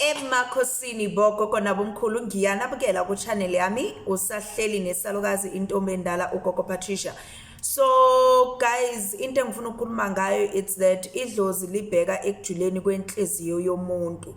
Emakhosini bogogo nabomkhulu, ngiyanabukela ku-channel yami. Usahleli nesalukazi, intombi endala, ugogo Patricia. So guys, into engifuna ukukhuluma ngayo, it's that idlozi libheka ekujuleni kwenhliziyo yomuntu.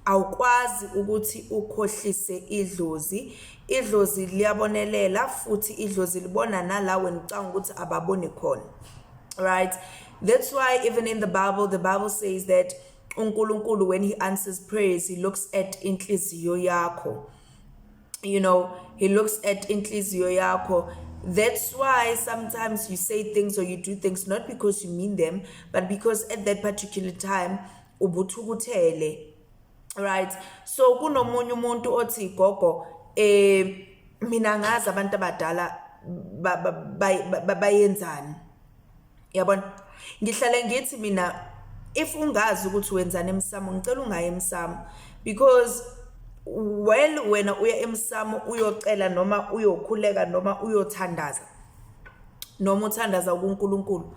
Awukwazi ukuthi ukhohlise idlozi. Idlozi liyabonelela, futhi idlozi libona nala wena ucabanga ukuthi ababoni khona, right? That's why even in the Bible, the Bible says that uNkulunkulu, when he answers prayers, he looks at inhliziyo yakho. He looks at inhliziyo yakho. That's why sometimes you say things or you do things not because you mean them, but because at that particular time ubuthukuthele, right? So kunomunye umuntu othi, "Gogo, mina ngazi abantu abadala bayenzani." Yabona, ngihlale ngithi mina, if ungazi ukuthi wenzani emsamo, ngicela ungayi emsamo, because, well, wena uya emsamo uyocela noma uyokhuleka noma uyothandaza noma uthandaza kuNkulunkulu,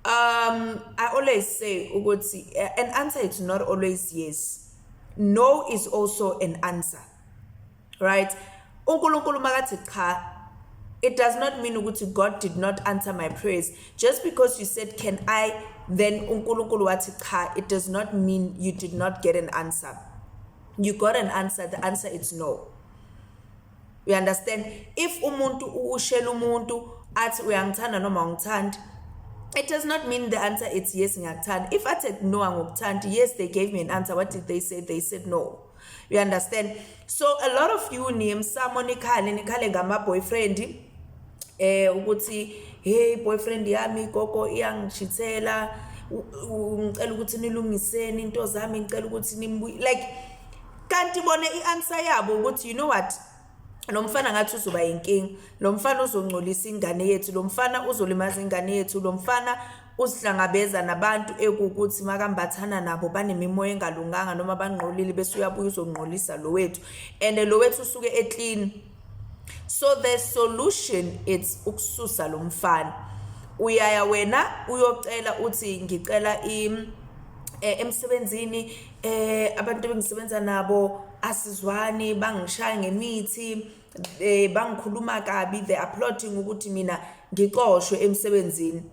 I always say ukuthi an answer is not always yes. No is also an answer, right? UNkulunkulu makathi cha, it does not mean ukuthi God did not answer my prayers. Just because you said, "Can I?" then uNkulunkulu wathi cha, it does not mean you did not get an answer. You got an answer. The answer is no. You understand? If umuntu ushela umuntu athi uyangithanda noma ungithandi, it does not mean the answer is yes, ngiyakuthanda. If athi no, angikuthandi, yes, they gave me an answer. What did they say? They said no. You understand? So a lot of you niyemsamo, nikhale, nikhale ngama boyfriend, ukuthi, "Hey, boyfriend yami, gogo, iyangichithela. Ngicela ukuthi nilungiseni into zami, ngicela ukuthi nimbuye." Like, kanti bona i-answer yabo ukuthi, "You know what, lo mfana ngathi uzoba inkinga, lo mfana uzongcolisa ingane yethu, lo mfana uzolimaza ingane yethu, lo mfana uzihlangabeza nabantu ekuwukuthi makambathana nabo banemimoya engalunganga noma bangqolile, bese uyabuya uzongqolisa lo wethu, and lo wethu usuke e-clean." So the solution, it's ukususa lo mfana. Uyaya wena uyocela, uthi, "Ngicela emsebenzini, abantu bengisebenza nabo asizwani, bangishaya ngemithi, bangikhuluma kabi, they are plotting ukuthi mina ngixoshwe emsebenzini."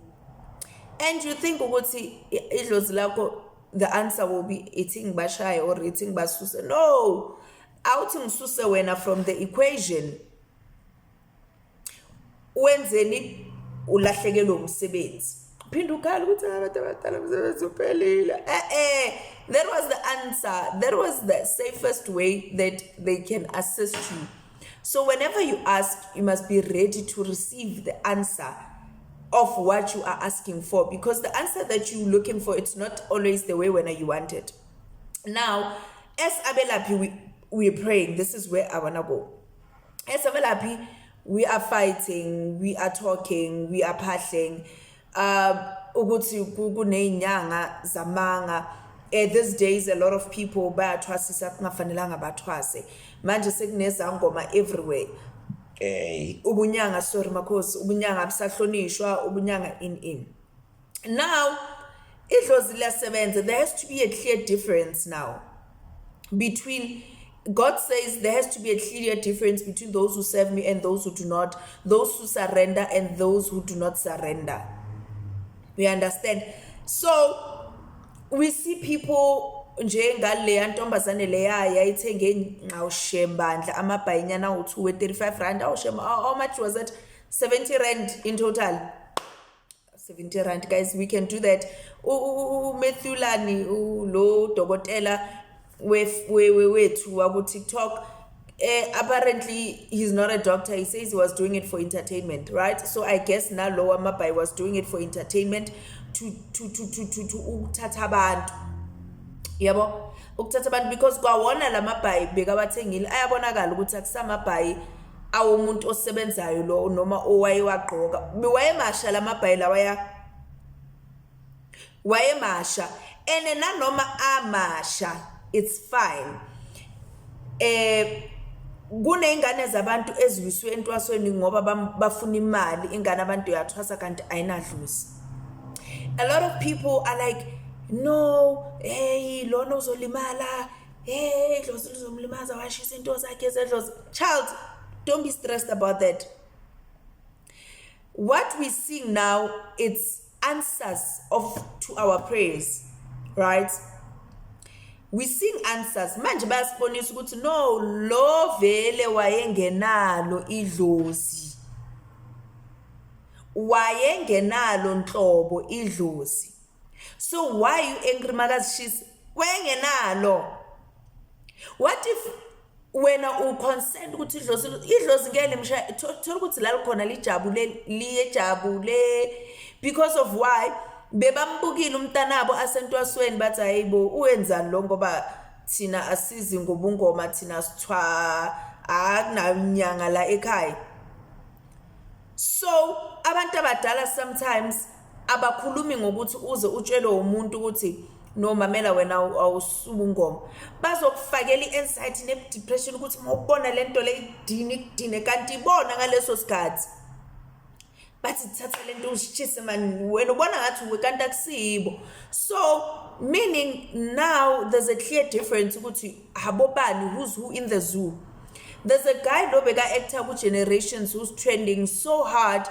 And you think ukuthi idlozi lakho, the answer will be ithi ngibashaye or ithi ngibasuse. No, awuthi ngisuse wena from the equation. Wenzeni? Ulahlekelwe umsebenzi, phinde ukhala ukuthi abantu abadala, umsebenzi uphelile. That was the answer. That was the safest way that they can assist you. So whenever you ask, you must be ready to receive the answer of what you are asking for, because the answer that you're looking for, it's not always the way when you want it. Now, as abelaphi, we're praying. This is where I wanna go. As abelaphi, we are fighting, we are talking, we are phahling ukuthi kuney'nyanga zamanga. These days a lot of people bayathwasisa kungafanelanga bathwase. Manje sekunezangoma everywhere. Ubunyanga, sorry makhosi, ubunyanga abusahlonishwa, ubunyanga in now idlozi liyasebenza. There has to be a clear difference now between, God says there has to be a clear difference between those who serve me and those who do not, those who surrender and those who do not surrender. We understand? So we see people njengaleya ntombazane leya yayithenge ngawushembandla amabhayinyana awu-2 we-R35. Awushem, how much was it? R70 in total. R70, guys, we can do that. UMatthew Lani, lo dokotela wethu waku TikTok, apparently he's not a doctor. He says he was doing it for entertainment, right? So I guess nalo wamabhayi was doing it for entertainment, to ukuthatha abantu, yabo, ukuthatha abantu, because kwawona lamabhayi bekawathengile ayabonakala ukuthi akusamabhayi awomuntu osebenzayo lo noma owayewagqoka. Wayemasha lamabhayi lawaya, wayemasha. And nanoma amasha, it's fine. Kuney'ngane zabantu eziwiswe entwasweni ngoba bafuna imali. Ingane abantu uyathwasa kanti ayinadlozi. A lot of people are like, "No, hey, lona uzolimala, Hey, idlozi lizomlimaza, washisa into zakhe zedlozi. Child, don't be stressed about that. What we're seeing now, it's answers of to our prayers, right? We seeing answers manje. Bayasibonisa ukuthi no, lo vele wayengenalo idlozi, wayengenalo nhlobo idlozi. So why you angry makazishisa? Wayengenalo. What if wena uconcerned ukuthi idlozi ngeke limshaya? Thola ukuthi la likhona lijabule, liyejabule because of why bebambukile umntanabo asentwasweni, bathi, "Hayibo, uwenzani lo? Ngoba thina asizi ngobungoma, thina sithwa akunanyanga la ekhaya." So abantu abadala sometimes abakhulumi ngokuthi uze utshelwe umuntu ukuthi, "No, mamela, wena awusubungoma." Bazokufakela i-anxiety ne-depression ukuthi mawubona lento le idini ikudine, kanti ibona ngaleso sikhathi bathi, "Thatha lento uzishise mani." Wena ubona ngathi uwe, kanti akusibo. So meaning now there's a clear difference ukuthi abobani, who's who in the zoo. There's a guy lo beka-actor ku-Generations who's trending so hard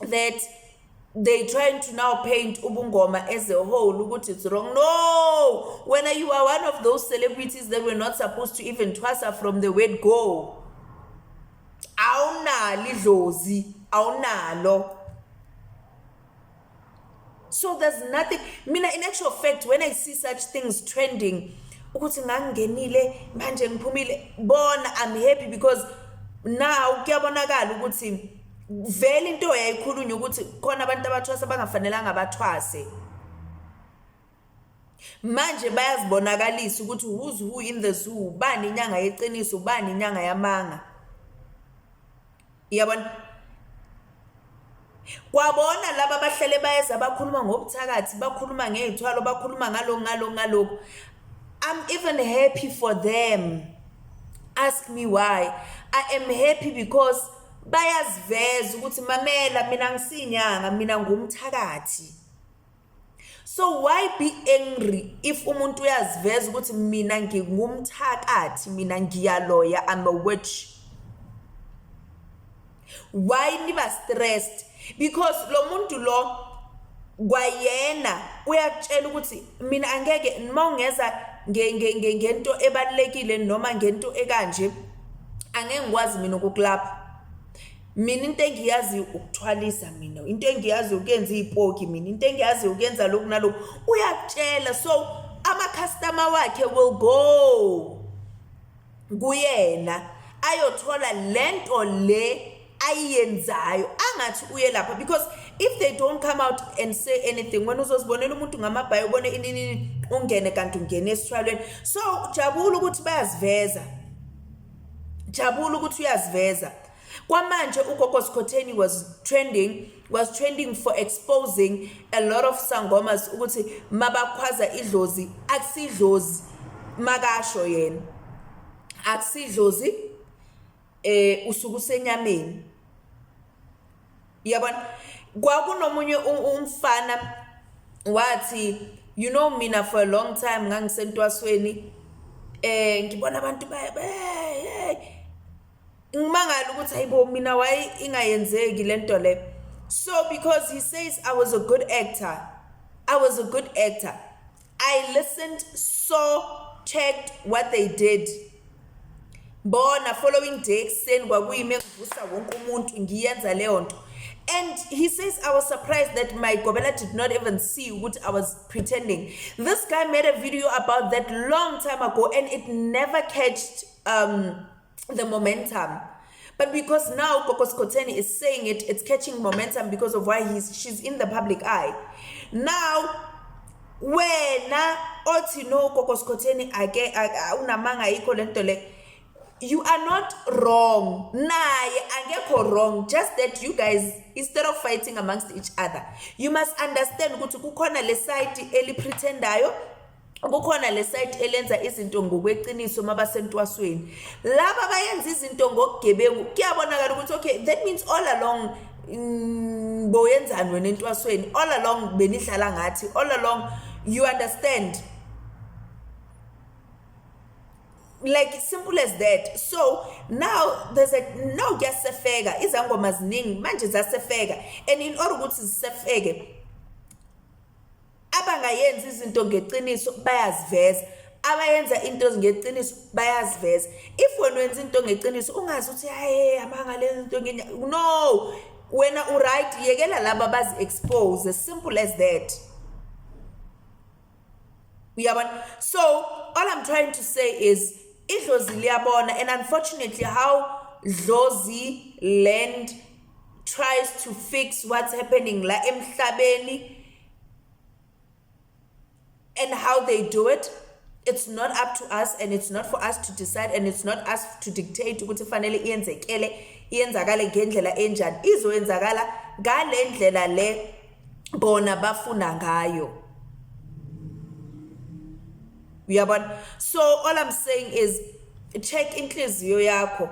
that they trying to now paint ubungoma as a whole ukuthi it's wrong. No, when you are one of those celebrities that were not supposed to even twasa from the word go, awunalo idlozi, awunalo. So there's nothing. Mina, in actual fact, when I see such things trending ukuthi ngangingenile, manje ngiphumile, bona I'm happy because now kuyabonakala ukuthi vele into yayikhulunywa ukuthi khona abantu abathwasa bangafanelanga bathwase, manje bayazibonakalisa ukuthi who's who in the zoo, bani inyanga yeqiniso, bani inyanga yamanga. Iyabona, kwabona laba abahlele bayeza bakhuluma ngobuthakathi, bakhuluma ngey'thwalo, bakhuluma ngalo ngalo ngalokhu. I'm even happy for them. Ask me why I am happy: because bayaziveza ukuthi, "Mamela, mina ngisinyanga, mina ngumthakathi." So why be angry if umuntu uyaziveza ukuthi, "Mina ngingumthakathi, mina ngiyaloya, I'm a witch"? Why niba stressed? Because lo muntu lo kwayena uyakutshela ukuthi, "Mina angeke mawungeza ngento ebalekile noma ngento ekanje, angeke ngikwazi mina ukukulapha. Mina into engiyaziyo ukuthwalisa, mina into engiyaziyo ukuyenza izipoki, mina into engiyaziyo ukuyenza lokhu nalokhu." Uyakutshela. So ama-customer wakhe will go kuyena ayothola lento le ayiyenzayo angathi uye lapha, because if they don't come out and say anything, wena uzozibonela umuntu ngamabhayi, ubone ini, ungene, kanti ungene esithwalweni. So jabula ukuthi bayaziveza, jabula ukuthi uyaziveza. Kwamanje uGogo Skhotheni was trending for exposing a lot of sangomas ukuthi mabakhwaza idlozi akusidlozi, makasho yena akusidlozi, usuku usenyameni. Yabona, kwakunomunye umfana wathi, "You know, mina for a long time ngangisentwasweni, ngibona abantu baye hey, ngimangala ukuthi hayibo, mina why ingayenzeki lento le?" So because he says, "I was a good actor, I was a good actor. I listened, saw, checked what they did." Bona following day ekuseni kwakuyimi engivusa wonke umuntu ngiyenza leyo nto. And he says, "I was surprised that my gobela did not even see ukuthi I was pretending." This guy made a video about that long time ago and it never catched the momentum, but because now Gogo Skhotheni is saying it, it's catching momentum because of why he's she's in the public eye now. Wena othi, "No, Gogo Skhotheni ake unamanga, ayikho lento le," you are not wrong, naye angekho wrong. Just that you guys, instead of fighting amongst each other, you must understand ukuthi kukhona le side elipretendayo, kukhona le side elenza izinto ngokweqiniso mabasentwasweni. Laba bayenza izinto ngokugebengu, kuyabonakala ukuthi okay, that means all along boyenzani wena entwasweni? All along benidlala ngathi, all along. You understand? Like, simple as that. So now there's a no, kuyasefeka, izangoma ziningi manje, zasefeka, and in order ukuthi zisefeke, abangayenzi izinto ngeqiniso bayaziveza, abayenza into ngeqiniso bayaziveza. If wena wenza into ngeqiniso, ungazi ukuthi hayi, amanga le zinto ngenya, no, wena uright, yekela laba bazi-expose, simple as that, uyabona? So all I'm trying to say is idlozi liyabona, and unfortunately, how dlozi land tries to fix what's happening la emhlabeni and how they do it, it's not up to us and it's not for us to decide and it's not us to dictate ukuthi fanele iyenzekele, iyenzakale ngendlela enjani. Izoyenzakala ngale ndlela le bona bafuna ngayo, uyabona? So all I'm saying is check inhliziyo yakho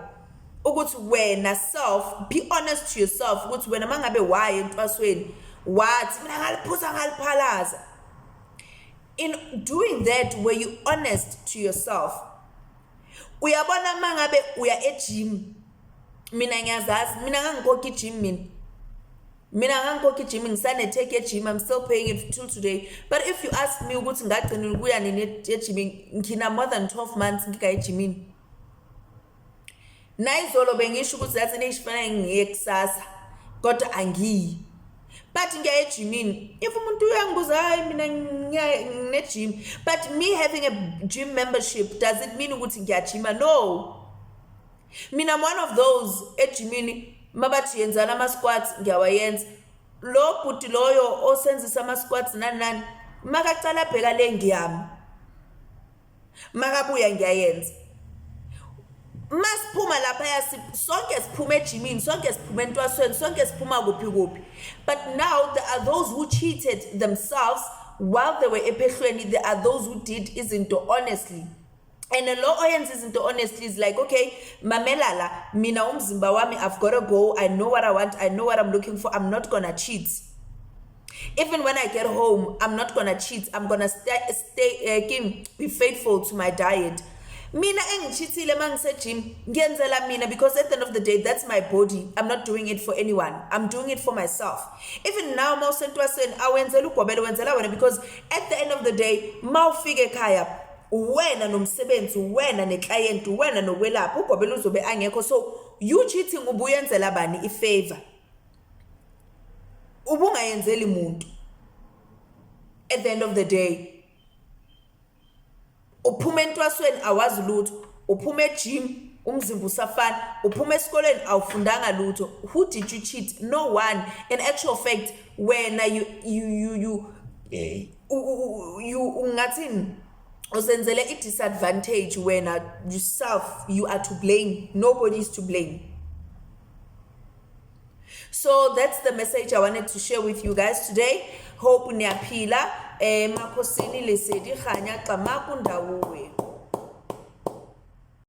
ukuthi wena self, be honest to yourself ukuthi wena mangabe waye entwasweni wathi, "Mina ngaliphuza ngaliphalaza," in doing that, were you honest to yourself? Uyabona, mangabe uya e-gym, mina ngiyazazi, mina ngangikhokha i-gym, mina ngangikhokha i-gym, ngisane-tag ye-gym, I'm still paying it till today. But if you ask me ukuthi ngagcina ukuya nini e-gymini, ngina more than 12 months ngingayi ejimini. Nayizolo bengisho ukuthi yathi neyishifanele ngiye kusasa, kodwa angiyi, but ngiya ejimini. If umuntu uyangibuza, "Hayi, mina ngine-gym," but me having a gym membership, does it mean ukuthi ngiyajima? No. Mina I'm one of those ejimini, mabathi yenzana ama-squats, ngiyawayenza. Lo bhuti loyo osenzisa ama-squats, nani nani, makacala abheka le, ngiyami, makabuya ngiyayenza. Masiphuma laphaya, sonke siphuma ejimini, sonke siphuma entwasweni, sonke siphuma kuphi kuphi. But now there are those who cheated themselves while they were ephehlweni, there are those who did izinto honestly, and lo oyenza izinto honestly is like, "Okay, mamela la, mina umzimba wami, I've got to go. I know what I want, I know what I'm looking for. I'm not gonna cheat. Even when I get home, I'm not gonna cheat. I'm gonna stay, be faithful to my diet." Mina engicheatile mangise-gym, ngiyenzela mina, because at the end of the day, that's my body. I'm not doing it for anyone, I'm doing it for myself. Even now, mawusentwaseni, awenzela ugobelo, wenzela wena, because at the end of the day, mawufika ekhaya, wena nomsebenzi, wena neclient, wena nokwelapha, ugobelo uzobe angekho. So you cheating, ubuyenzela bani ifavor? Ubungayenzeli muntu. At the end of the day, uphuma entwasweni, awazi lutho, uphuma ejim, umzimba usafana, uphuma esikoleni, awufundanga lutho. Who did you cheat? No one. In actual fact, wena you ungathini, usenzele i-disadvantage wena yourself. You are to blame, nobody is to blame. So that's the message I wanted to share with you guys today. Hope niyaphila. Emakhosini, lesedi, kganya, camagu, ndawuwe.